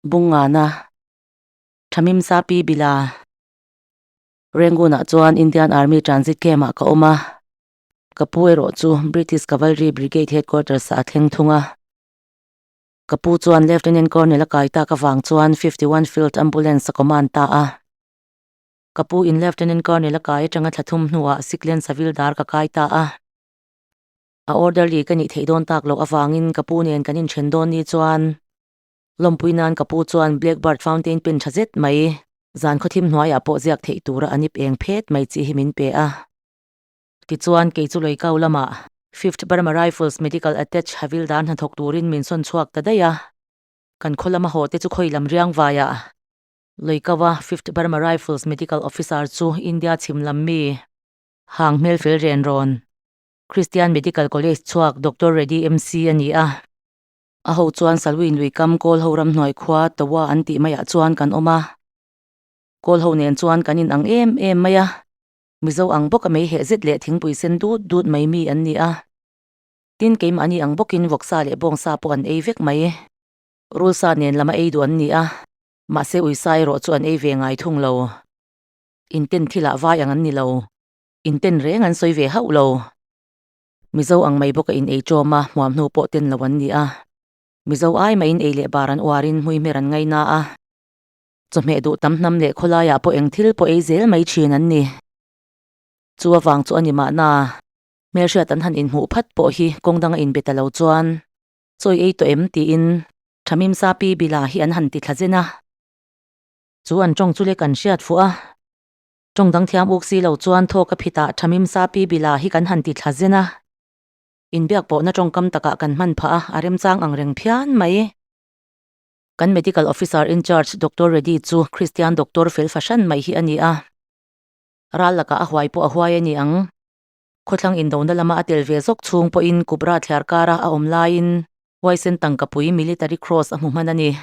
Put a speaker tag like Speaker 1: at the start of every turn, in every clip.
Speaker 1: Bungngana, Thamim Sapi Bila, Rangoon-ah chuan Indian Army Transit Camp-ah ka awm a, ka pu erawh chu British Cavalry Brigade Headquarters-ah a thleng thung a. Ka pu chuan Lieutenant Colonel a kai tak avang chuan 51 Field Ambulance a command ta a. Ka pu in Lieutenant Colonel a kai atanga thla thum hnuah Siklen Savil dar ka kai ta a. A orderly ka nih theih dawn tak loh avangin ka pu nen kan inthen dawn ni chuan lawmpui nan ka pu chuan Blackbird fountain pen tha zet mai zan khawthim hnuaiah pawh ziak theih tura a nip eng phet mai chi hi min pe a. Tichuan, kei chu Loikau lamah Fifth Burma Rifles Medical Attach Havildar hnathawk turin min sawn chhuak ta daih a. Kan khaw lama haw te chu khawi lam riang vaiah Loikaua Fifth Burma Rifles Medical Officer chu India chhim lam mi hang hmel fel ren rawn Christian Medical College chhuak Doctor Reddy MC a ni a. A ho chuan Salween luikam Kawl ho ramhnuai khua Tawa an tih maiah chuan kan awm a. Kawl ho nen chuan kan inang em em mai a. Mizo ang bawka mei heh zet leh thingpui sen dut dut mai mi an ni a. Tin, keimahni ang bawkin vawksa leh bawngsa pawh an ei vek mai. Rulsa nen lama ei duh an ni a, mahse uisa erawh chu an ei ve ngai thung lo. Inten thilah vai ang an ni lo. Inten reng an sawi ve hauh lo. Mizo ang mai bawka in ei ṭawm a, hmuam hnu pawh ten lo an ni a. Mizo ai maiin ei leh bar an uarin hmuihmer an ngaina a. Chawhmeh duh tam hnam leh khawlaiah pawh eng thil pawh ei zel mai thin an ni. Chu avang chu a ni mahna, hmelhriat an han inhmuh phat pawh hi kawng danga inbe ta lo chuan chawi ei tawh em tiin Thamim Sapi Bila hi an han ti thla zen a. Chu an tawng chu le kan hriat fuh a, tawng dang thiam uk si lo chuan thawk a phitah Thamim Sapi Bila hi kan han ti thla zen a. Inbiak pawhna tawngkam takah kan hman phah a, a remchang ang reng phian mai. Kan Medical Officer in Charge Doctor Reddy chu Christian Doctor fel fahran mai hi a ni a. Ral lakah a huai pawh a huai a ni ang. Khawthlang indona lama a tel ve zawk chhung pawhin Kubra thliar kara a awm laiin huaisen tangkapui Military Cross a hmu hman a ni.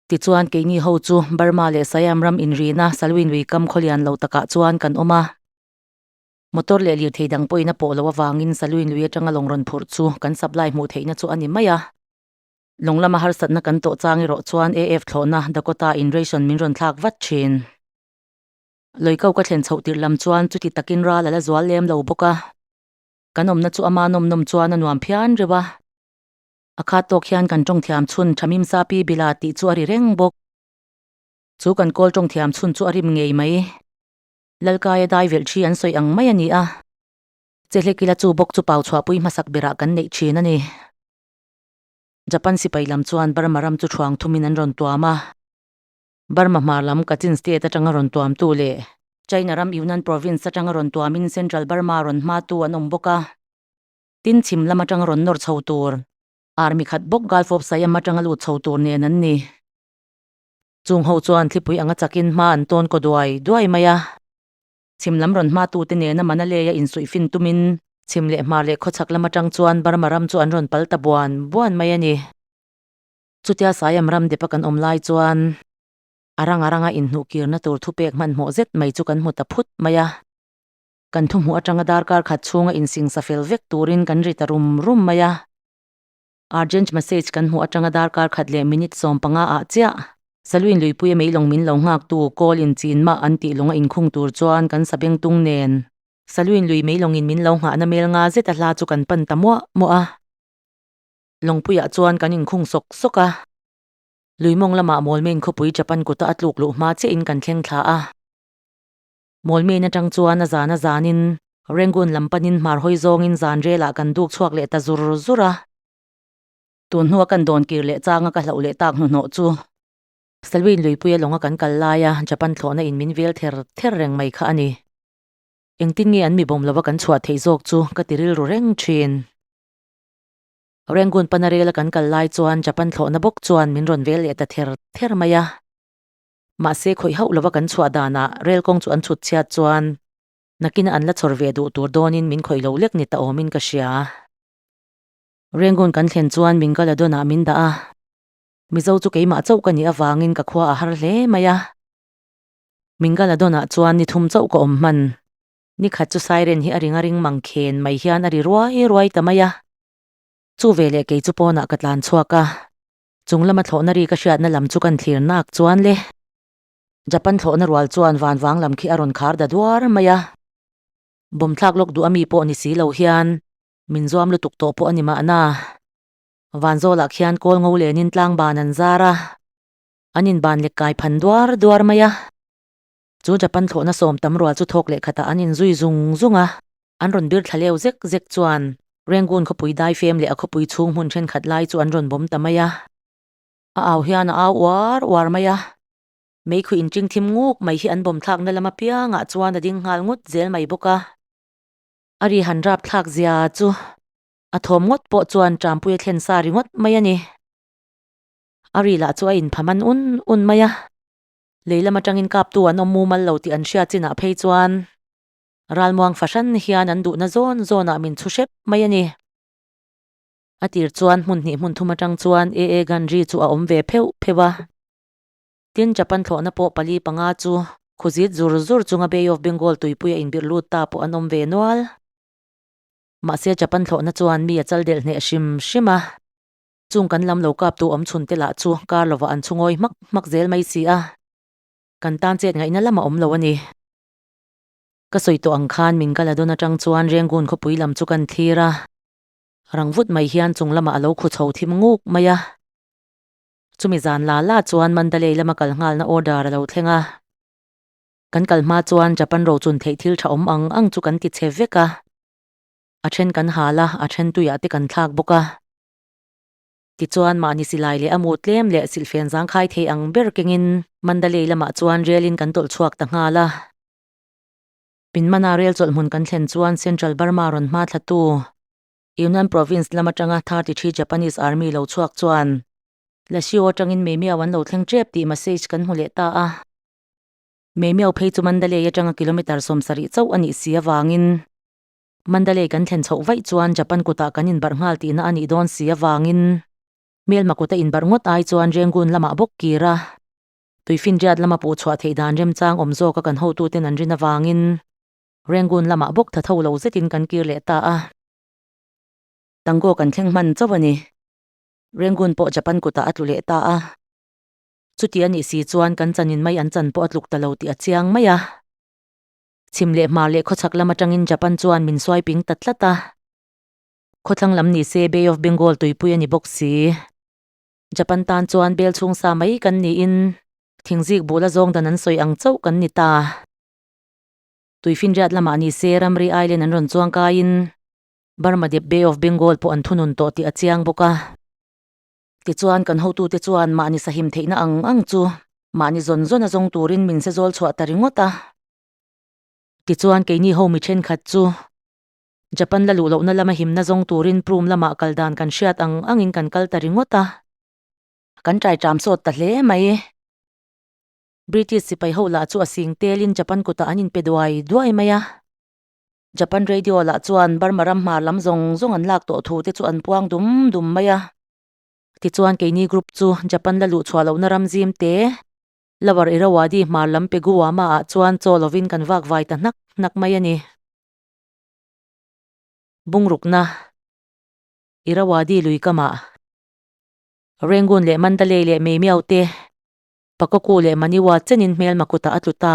Speaker 1: Tichuan keini ho chu Burma leh Siam ram inrina Salween lui kam khawlian lo takah chuan kan awm a. Motor leh lirthei dang pawhin a pawh loh avangin Salween lui atanga lawng rawn phurh chu kan supply hmuh theihna chu a ni mai a. Lawng lama harsatna kan tawh chang erawh chuan AF thlawhna Dakota in ration min rawn thlak vat thin. Lawikau ka thlen chhoh tirh lam chuan chuti takin ral a la zual lem lo bawk a. Kan awmna chu ama nawm nawm chuan a nuam phian reuh a. A khat tawk hian kan tawng thiam chhun Thamim Sapi Bila tih chu a ri reng bawk. Chu kan kawl tawng thiam chhun chu a rim ngei mai. Lalkaia dai velh thi an sawi ang mai a ni a. Chehlekila chu bawk chu pau chhuahpui hmasak berah kan neih thin a ni. Japan sipai lam chuan Burma ram chu thuang thumin an rawn tuam a. Burma hmar lam Kachin State atanga rawn tuamtu leh China ram Yunnan Province atanga rawn tuamin Central Burma rawn hmatu an awm bawk a. Tin, chhim lam atanga rawn nawr chho tur Army khat bawk Gulf of Siam atanga lut chho tur nen an ni. Chung ho chuan thlipui anga chakin hma an tawn kaw duai duai mai a. Chhim lam rawn hmatute nena Manalay-a insuihfin tumin chhim leh hmar leh khawchhak lam atang chuan Burma ram chu an rawn pal ta buan buan mai a ni. Chutia Siam ram depa kan awm lai chuan a ranga ranga inhnuhkirna tur thupek hmanhmawh zet mai chu kan hmu ta phut mai a. Kan thuhmuh atanga darkar khat chhunga insingsa fel vek turin kan ri ta rum rum mai a. Urgent message kan hmuh atanga darkar khat leh minute 15 ah chiah Saluin luipuia meilawng min lo nghaktu call in chin mah an tih lawng a inkhung tur chuan kan sabeng tung nen Saluin lui meilawngin min lo nghahna mel nga zet a hla chu kan pan ta muah muah a. Lawngpuiah chuan kan inkhung sawk sawk a. Luimawng lamah Mawlmain khawpui Japan kuta a tluk luh hma chiahin kan thleng thla a. Mawlmain atang chuan a zan a zanin Rangoon lam panin hmar hawi zawngin zan relah kan duk chhuak leh ta zur zur a. Tun hnua kan dawn kir leh changa ka hlauh leh tak hnuhnawh chu Salween luipuia lawnga kan kal laia Japan thlawhna in min vel ther ther reng mai kha a ni. Engtin nge an mi bawm lova kan chhuah theih zawk chu ka ti rilru reng thin. Rangoon pana rela kan kal lai chuan Japan thlawhna bawk chuan min rawn vel leh ta ther ther mai a. Mahse khawih hauh lova kan chhuah danah rel kawng chu an chhut chhiat chuan nakina an la chhawr ve duh tur dawnin min khawih lo lek ni ta awmin ka hria. Rangoon kan thlen chuan Mingaladon-ah min dah a, Mizo chu keimah chauh ka nih avangin ka khua a har hle mai a. Mingaladon-ah chuan ni thum chauh ka awm hman. Ni khat chu siren hi a ring a ring mang khen mai hian a ri ruai ruai ta mai a. Chu veleh kei chu pawnah ka tlan chhuak a. Chung lama thlawhna ri ka hriatna lam chu kan thlir nak chuan le. Japan thlawhna rual chuan van vang lam khi a rawn khar da duar mai a. Bawm thlak lawk duh ami pawh ni si lo hian min zuam lutuk tawh pawh a ni mahna. Vanzawlah khian kawl ngo lenin tlang ban an zar a, an inban lek kai phan duar duar mai a. Chu Japan thlawhna sawm tam rual chu thawk leh khatah an inzui zung zung a, an rawn bir thla leu zek zek chuan Rangoon khawpui daifem leh a khawpui chhung hmun thenkhat lai chu an rawn bawm ta mai a. A au hian a au uar uar mai a, meikhu inching thim nguk mai hi an bawm thlakna lam apiangah chuan a ding nghal ngut zel mai bawk a. A ri han rap thlak zia chu a thawm ngawt pawh chuan Ṭampuia thlen sa ringawt mai a ni. A ri lah chu a inpha man un un mai a. Lei lam atangin kaptu an awm mumal lo tih an hriat chinah phei chuan ralmuang fahran hian an duhna zawn zawnah min chhu hrep mai a ni. A tir chuan hmun hnih hmun thum atang chuan AA gun ri chu a awm ve pheuh pheuh a. Tin, Japan thlawhna pawh pali panga chu khuzit zur zur chunga Bay of Bengal tuipuia inbirh lut ta pawh an awm ve nual. Mahse Japan thlawhna chuan mi a chal delh hneh hrim hrim a. Chung kan lam lo kaptu awm chhun te lah chu kar lovah an chhungawi hmak hmak zel mai si a, kan tan chet ngaihna lam a awm lo a ni. Ka sawi tawh ang khan min kal a dawn atang chuan Rengun khawpui lam chu kan thlir a, rang vut mai hian chung lamah a lo khu chho thim nguk mai a. Chumi zan la la chuan Mandalay lama kal nghalna order a lo thleng a. Kan kal hma chuan Japan rochun theih thil tha awm ang ang chu kan ti chhe vek a, a then kan hal a, a then tuiah te kan thlak bawk a. Tichuan, mahni silai leh a mu tlem leh silhfen zangkhai thei ang ber kengin Mandalay lamah chuan relin kan tawlh chhuak ta nghal a. Pinmana rel chawlh hmun kan thlen chuan Central Burma rawn hma thlatu Yunnan Province lam atanga 33 Japanese Army lo chhuak chuan Lashio atangin Meimiao an lo thleng tep tih message kan hmu leh ta a. Meimiao phei chu Mandalay atanga kilometre 70 chauh a nih si avangin Mandalay kan thlen chhoh vaih chuan Japan kutah kan inbarh nghal tihna a nih dawn si avangin hmelma kuta inbarh ngawt ai chuan Rangoon lamah bawk kir a, Tuifinriat lama puh chhuah theih dan remchang awm zawka kan hotuten an rin avangin Rangoon lamah bawk tha tho lo zetin kan kir leh ta a. Tango kan thleng hman chauh a ni. Rangoon pawh Japan kutah a tlu leh ta a. Chuti a nih si chuan kan chanin mai an chan pawh a tluk ta lo tih a chiang mai a. Chhim leh hmar leh khawchhak lam atangin Japan chuan min suai ping ta tlat a. Khawthlang lam ni se Bay of Bengal tuipui a ni bawk si. Japan tan chuan bel chhung sa mai kan niin thingzik bula zawng dan an sawi ang chauh kan ni ta. Tuifinriat lamah ni se ramri island an rawn chuang kaiin Burma dep Bay of Bengal pawh an thunun tawh tih a chiang bawk a. Tichuan kan hotute chuan mahni sahim theihna ang ang chu mahni zawn zawn a zawng turin min se zawl chhuah ta ringawt a. Tichuan keini ho mi thenkhat chu Japan la luh lohna lama himna zawng turin Prum lamah kal dan kan hriat ang angin kan kal ta ringawt a. Kan ṭai ṭam sawt ta hle mai. British sipai ho lah chu a sing telin Japan kutah an inpe duai duai mai a. Japan radio lah chuan Burma ram hmar lam zawng zawng an lak tawh thu te chu an puang dum dum mai a. Tichuan keini group chu Japan la luh chhuah lohna ram zim te, Lower Irrawaddy hmar lam Peguwama ah chuan chaw lovin kan vak vai ta hnak hnak mai a ni. Bungrukna, Irrawaddy lui kamah, Rangoon leh Mandalay leh Meimiao te, Pakokku leh Maniwa chenin hmelma kutah a tlu ta.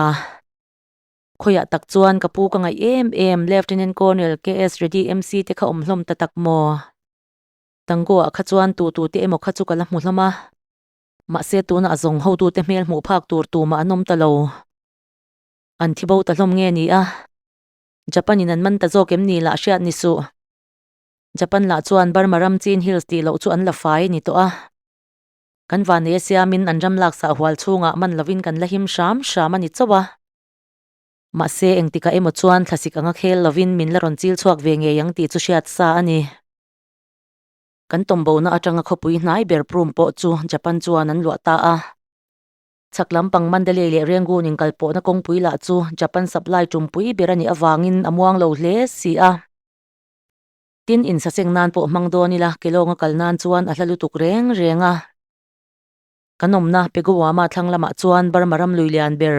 Speaker 1: Khawiah tak chuan ka pu ka ngaih em em Lieutenant Colonel KS Reddy MC te kha awm hlawm ta tak maw? Tango ah kha chuan tu tu te emaw kha chu ka la hmu hlawm a. Mahse tunah a zawng hotu te hmel hmuh phak tur tumah an awm ta lo. An thi bo ta hlawm nge ni a? Japan in an man ta zawk em ni lah hriat ni suh. Japan lah chuan Burma ram Chin Hills tih loh chu an la fai a ni tawh a. Kan vanei a siamin an ram laksa hual chhungah man lovin kan la him hram hram a ni chauh a. Mahse, engtikah emaw chuan thlasik anga khel lovin min la rawn chil chhuak ve ngei ang tih chu hriat sa a ni. Kan tawmbona atanga khawpui hnai ber Prum pawh chu Japan chuan an luah ta a. Chhak lampang Mandalay leh Rangoon inkalpawhna kawngpui lah chu Japan supply tumpui ber a nih avangin a muang lo hle si a. Tin, insaseng nan pawh hmang dawn ila Kelawng a kal nan chuan a hla lutuk reng reng a. Kan awmna Peguwama thlang lamah chuan Burma ram lui lian ber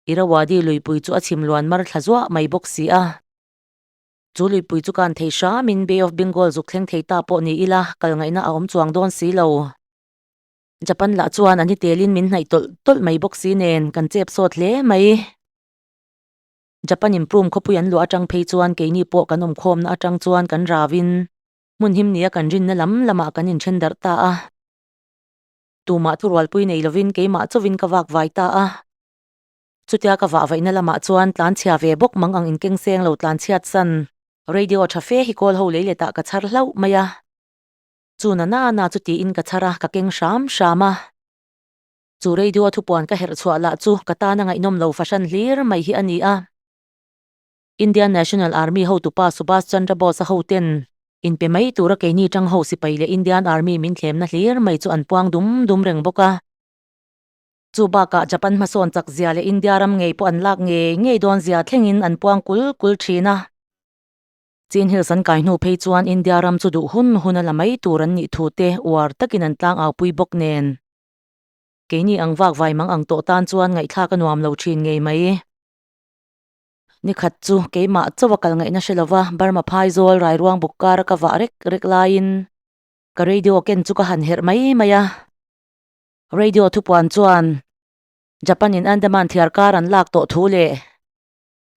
Speaker 1: Irrawaddy luipui chu a chhim luan mar thla zuah mai bawk si a. Chu luipui chu kan thei hramin Bay of Bengal zuk thleng thei ta pawh ni ila kal ngaihna a awm chuang dawn si lo. Japan lah chuan an hi telin min hnaih tawlh tawlh mai bawk si nen kan chep sawt hle mai. Japan in Prum khawpui an luah atang phei chuan keini pawh kan awmkhawmna atang chuan kan ravin hmun him nia kan rinna lam lamah kan inthen darh ta a. Tumah thurualpui nei lovin keimah chauhin ka vak vai ta a. Chutia ka vah vaihna lamah chuan tlanchhia ve bawk mang ang inkeng seng lo tlanchhiat san radio tha fe hi kawl ho lei letah ka chhar hlauh mai a. Chu na na na chu tiin ka chhar a, ka keng hram hram a. Chu radio thupuan ka herh chhuah lah chu ka tana ngaihnawm lo fahran hlir mai hi a ni a. Indian National Army hotupa Subhas Chandra Bose-a hoten inpe mai tura keini tang ho sipai leh Indian Army min thlemna hlir mai chu an puang dum dum reng bawk a. Chu bakah Japan hmasawn chak zia leh India ram ngei pawh an lak ngei ngei dawn zia thlengin an puang kul kul thin a. Chin Hills an kai hnu phei chuan India ram chu duh hun hun a la mai tur an nih thu te uar takin an tlang au pui bawk nen. Keini ang vak vai mang ang tawh tan chuan ngaihthlak a nuam lo thin ngei mai. Ni khat chu keimah chaw a kal ngaihna hre lova Burma phaizawl Rairuang buk kara ka vah rek rek laiin ka radio ken chu ka han herh mai mai a. Radio thupuan chuan Japan in Andaman thiar kar an lak tawh thu leh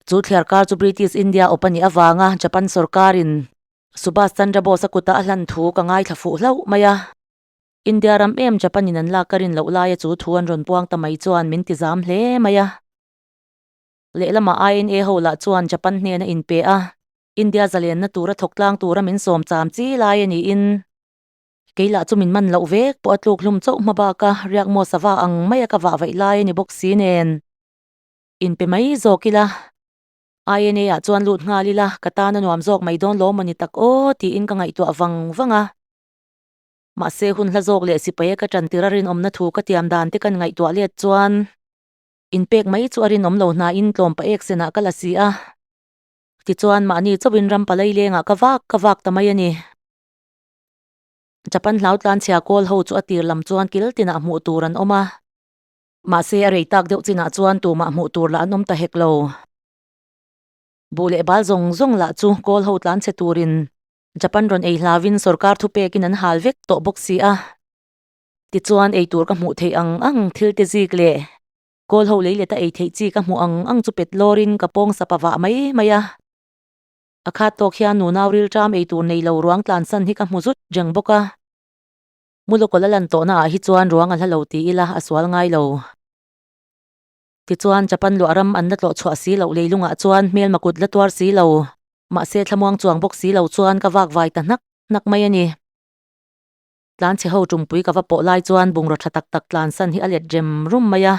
Speaker 1: chu thliar kar chu British India awp a nih avanga Japan sorkarin Subhas Chandra Bose a kuta a hlan thu ka ngaithla fuh hlauh mai a. India ram em Japan in an lak ka rin loh laia chu thu an rawn puang ta mai chuan min ti zam hle mai a. Lehlamah INA ho lah chuan Japan hnena inpe a, India zalenna tura thawk tlang tura min sawm cham chi lai a niin. Kei lah chu min man loh vek pawh a tluk hlum chauh hma baka riak maw sava ang maia ka vah vaih lai a ni bawk si nen. Inpe mai zawk ila. INA ah chuan lut nghal ila, ka tan a nuam zawk mai dawn lawm a ni tak aw tiin ka ngaihtuah vang vang a. Mahse hun hla zawk leh sipaia ka tan tir a rinawmna thu ka tiam dan te kan ngaihtuah let chuan inpek mai chu a rinawm lo hnain tlawm pa ek senah ka la si a. Tichuan mahni chauhin ram palai lengah ka vak ka vak ta mai a ni. Japan hlau tlanchhia kawl ho chu a tir lam chuan kil tinah hmuh tur an awm a. Mahse a rei tak deuh chinah chuan tumah hmuh tur lah an awm ta hek lo. Buh leh bal zawng zawng lah chu kawl ho tlanchhe turin Japan rawn ei hlauin sorkar thupekin an hal vek tawh bawk si a. Tichuan ei tur ka hmuh theih ang ang thil te zik leh kawl ho lei leta ei theih chi ka hmuh ang ang chu pet lawrin ka pawng sapa vah mai mai a. A khat tawk hian nunau rilṭam ei tur nei lo ruang tlansan hi ka hmu zut reng bawk a. Mulawkawl a lan tawhna ah hi chuan ruang a hla lo ti ila a sual ngai lo. Tichuan Japan luah ram an la tlawh chhuah si loh leilungah chuan hmelma kut la tuar si lo, mahse thlamuang chuang bawk si lo chuan ka vak vai ta hnak hnak mai a ni. Tlanchhe ho tumpui ka va pawh lai chuan bungraw tha tak tak tlansan hi a let rem rum mai a.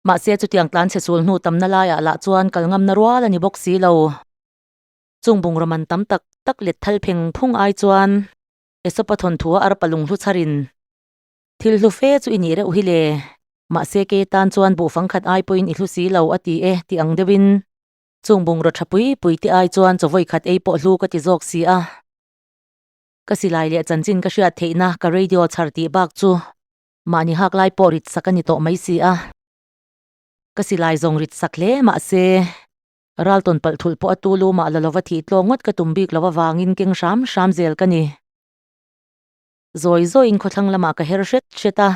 Speaker 1: Mahse chutiang tlanchhe sul hnu tamna laiah lah chuan kal ngamna rual a ni bawk si lo. Chung bungraw man tam tak tak let thal pheng phung ai chuan Esopa thawnthu a arpa lunghlu chharin Thil hlu fe chu i nih reuh hi le, mahse ke tan chuan buhfang khat ai pawhin i hlu si lo a ti e tih ang deuhin chung bungraw tha pui pui te ai chuan chawvawi khat ei pawh hlu ka ti zawk si a. Ka silai leh chanchin ka hriat theihna ka radio chhar tih bak chu mahni hak lai pawh rit sak a ni tawh mai si a. Ka silai zawng rit sak hle mahse ral tawn palh thulh pawh a tu lu mah la lova thih tlawng ngawt ka tum bik lo avangin keng hram hram zel ka ni. Zawi zawiin khawthlang lamah ka her hret hret a,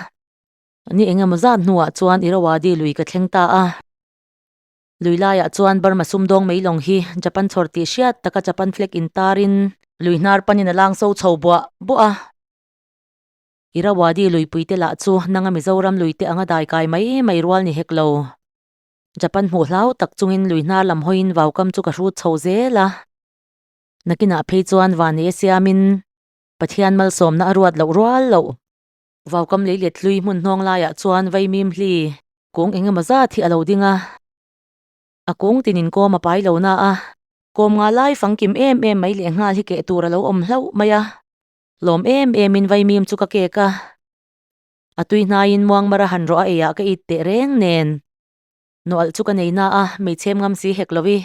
Speaker 1: ni eng emaw zat hnuah chuan Irrawaddy lui ka thleng ta a. Lui laiah chuan Burma sumdawng mai lawng hi Japan chhawr tih hriat taka Japan flag intarin lui hnar panin a lang so chho buah buah a. Irrawaddy luipui te lah chu nanga Mizoram lui te anga dai kai mai mai rual ni hek lo. Japan hmuh hlau tak chungin lui hnar lam hawiin vaukam chu ka hrut chho zel a. Nakinah phei chuan vanei a siamin Pathian malsawmna a ruat loh rual loh. Vaukam lei let hlui hmun hnawng laiah chuan vaimim hli kung eng emaw zat hi a lo ding a. A kung tinin kawm a pai lo na a, kawm nga lai fangkim em em mai leh nghal hi keh tur a lo awm hlauh mai a. Lawm em emin vaimim chu ka kek a. A tui hnaiin muangmara han rawh a eiah ka it teh reng nen. Nawalh chu ka nei na a, meichhem ngam si hek lo i.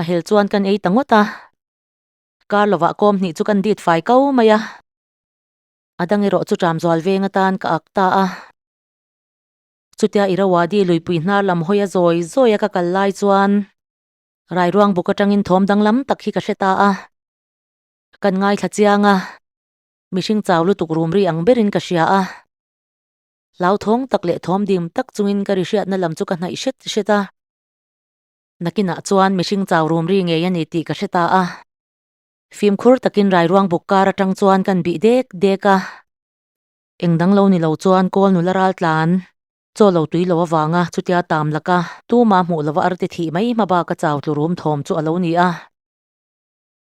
Speaker 1: A hel chuan kan ei ta ngawt a. Kar lovah kawm hnih chu kan dit fai ko mai a, a dang erawh chu ṭam zual veng atan ka ak ta a. Chutia Irrawaddy luipui hnar lam hawi a zawi zawi a ka kal lai chuan Rairuang buk aṭangin thawm danglam tak hi ka hre ta a. Kan ngaithla chiang a, mihring chau lutuk rum ri ang berin ka hria a. Hlauthawng tak leh thawm dim tak chungin ka ri hriatna lam chu ka hnaih hret hret a. Nakinah chuan mihring chau rum ri ngei a ni tih ka hre ta a. Fimkhur takin rairuang buk kar atang chuan kan bih dek dek a. Eng dang lo ni lo chuan kawl nula ral tlan chaw lo tui lo avanga chutia tam laka tuma hmuh lova arte thih mai hma bak a chau tlu rum thawm chu a lo ni a.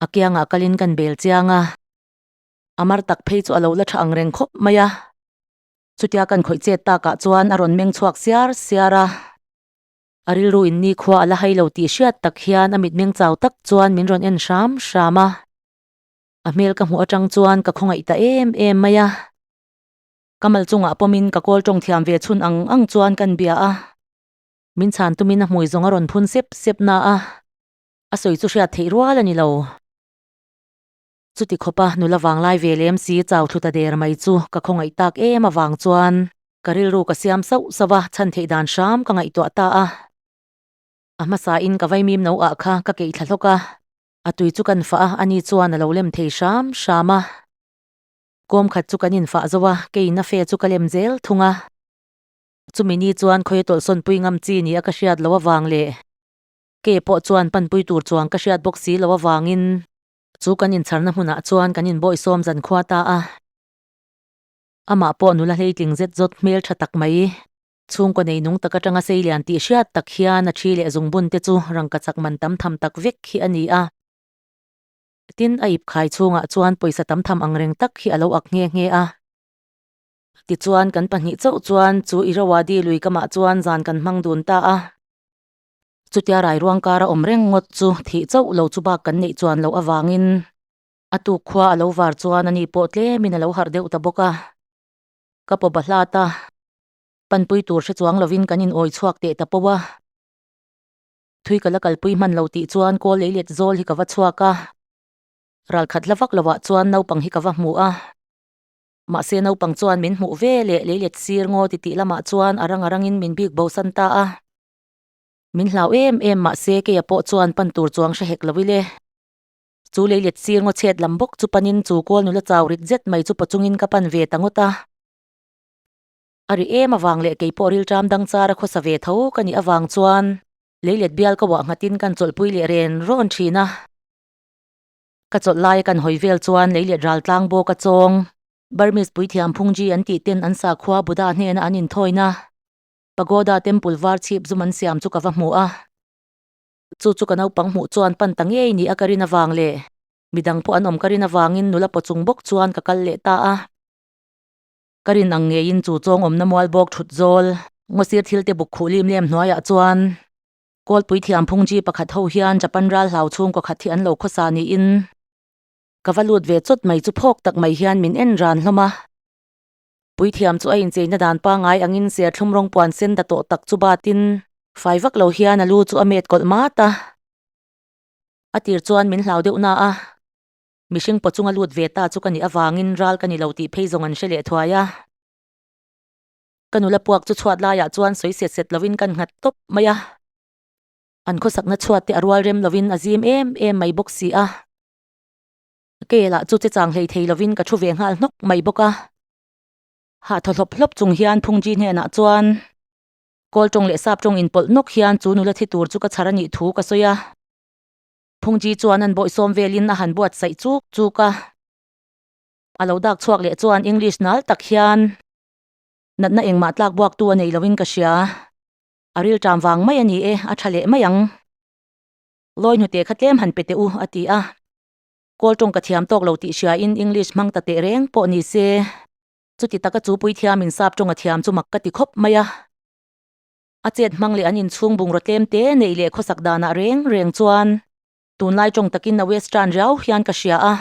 Speaker 1: A kiangah kalin kan bel chiang a. A mar tak phei chu a lo la tha ang reng khawp mai a. Chutia kan khawih chet takah chuan a rawn meng chhuak siar siar a. A rilru in nikhua a la hai lo tih hriat tak hian a mitmeng chau tak chuan min rawn en hram hram a. A hmel ka hmuh atang chuan ka khawngaih ta em em mai a. Ka mal chungah pawmin ka kawl tawng thiam ve chhun ang ang chuan kan bia a. Min chhan tumin a hmui zawng a rawn phun sep sep na a. A sawi chu hriat theih rual a ni lo. Chuti khawpa nula vanglai ve lem si chau thlu ta der mai chu ka khawngaih tak em avang chuan ka rilru ka siam sauh sauh a, chhan theih dan hram ka ngaihtuah ta a. A hmasain ka vaimim no ah kha ka keih thla hlawk a. A tui chu kan fah a, ani chuan a lo lem thei hram hram a. Kawm khat chu kan infah zo a, keiin a fe chu ka lem zel thung a. Chumi ni chuan khawi a tawlhsawn pui ngam chi ni a ka hriat loh avang leh ke pawh chuan panpui tur chuang ka hriat bawk si loh avangin chu kan incharna hmunah chuan kan inbawihsawm zan khua ta a. Amah pawh nula hleitling zet zawt hmel tha tak mai. Chhungkaw nei nung tak atanga sei lian tih hriat tak hian a thi leh zungbun te chu rangka chak man tam tham tak vek hi a ni a. Tin, a ip khai chhungah chuan pawisa tam tham ang reng tak hi a lo ak nghe nghe a. Tichuan, kan pahnih chauh chuan chu Irrawaddy lui kamah chuan zan kan hmang dun ta a. Chutia rairuang kara awm reng ngawt chu thih chauh lo chu bak kan neih chuan loh avangin a tuk khua a lo var chuan ani pawh tlemin a lo harh deuh ta bawk a. Ka paw bahlat a. Panpui tur hre chuang lovin kan in awi chhuak teh ta pawh a. Thui ka la kalpui hman lo tih chuan kawl lei let zawl hi ka va chhuak a. Ral khat la vak lovah chuan naupang hi ka va hmu a. Mahse naupang chuan min hmuh ve leh lei let sir ngaw ti tih lamah chuan a rang a rangin min bik bosan ta a. Min hlau em em mahse keia pawh chuan pan tur chuang hre hek lo ile. Chu lei let sir ngaw chhet lam bawk chu panin chu kawl nula chau rit zet mai chu pawchungin ka pan ve ta ngawt a. A ri em avang leh kei pawh rilṭam dang char a khawsa ve tho ka nih avang chuan leilet bial ka uah nghatin kan chawlhpui leh ren rawn ṭhin a. Ka chawlh laia kan hawi vel chuan leilet ral tlang bawk a chawng Burmese puithiam Phungji an tih ten an sakhua Buddha hnena an inthawina Pagoda Temple var chhip zum an siam chu ka va hmu a. Chu chu ka naupang hmuh chuan pan ta ngei ni a ka rin avang leh midang pawh an awm ka rin avangin nula paw chung bawk chuan ka kal leh ta a. Ka rin ang ngeiin chu chawng awmna mual bawk thut zawl ngawsir thil te buk khuh lim lem hnuaiah chuan Kawlpui thiam phungji pakhat ho hian Japan ral hlau chhungkaw khat hi an lo khawsa niin ka va lut ve chawt mai chu phawk tak mai hian min en ran hlawm a. Puithiam chu a incheina dan pangngai angin serthlum rawng puan sen da tawh tak chu batin fai vak lo hian a lu chu a met kawlh mat a. A tir chuan min hlau deuh na a. Mihring paw chunga lut ve ta chu ka nih avangin ral ka ni lo tih phei zawng an hre leh thuai a. Ka nula puak chu chhuat laiah chuan sawi set set lovin kan nghat tawp mai a. An khawsakna chhuat te a rual rem lovin a zim em em mai bawk si a. Kei lah chu che chang hlei thei lovin ka thu ve nghal hnawk mai bawk a. Hah thaw hlawp hlawp chung hian Phungji hnenah chuan Kawl tawng leh Sap tawng inpawlh nawk hian chu nula thi tur chu ka chhar a nih thu ka sawi a. Phungji chuan an bawihsawm velin a han buatsaih chuk chuk a. A lo dak chhuak leh chuan English nal tak hian natna engmah tlak buaktu a nei loin ka hria. A rilṭam vang mai a ni e, a ṭha leh mai ang. Lawi hnute kha tlem han pe teh u, a ti a. Kawl tawng ka thiam tawk lo tih hriain English hmang ta teh reng pawh ni se. Chuti taka chu puithiamin sap tawng a thiam chu mak ka ti khawp mai a. A chet hmang leh an inchhung bungraw tlem te neih leh khawsak danah reng reng chuan tunlai tawng takin a western riau hian ka hria a.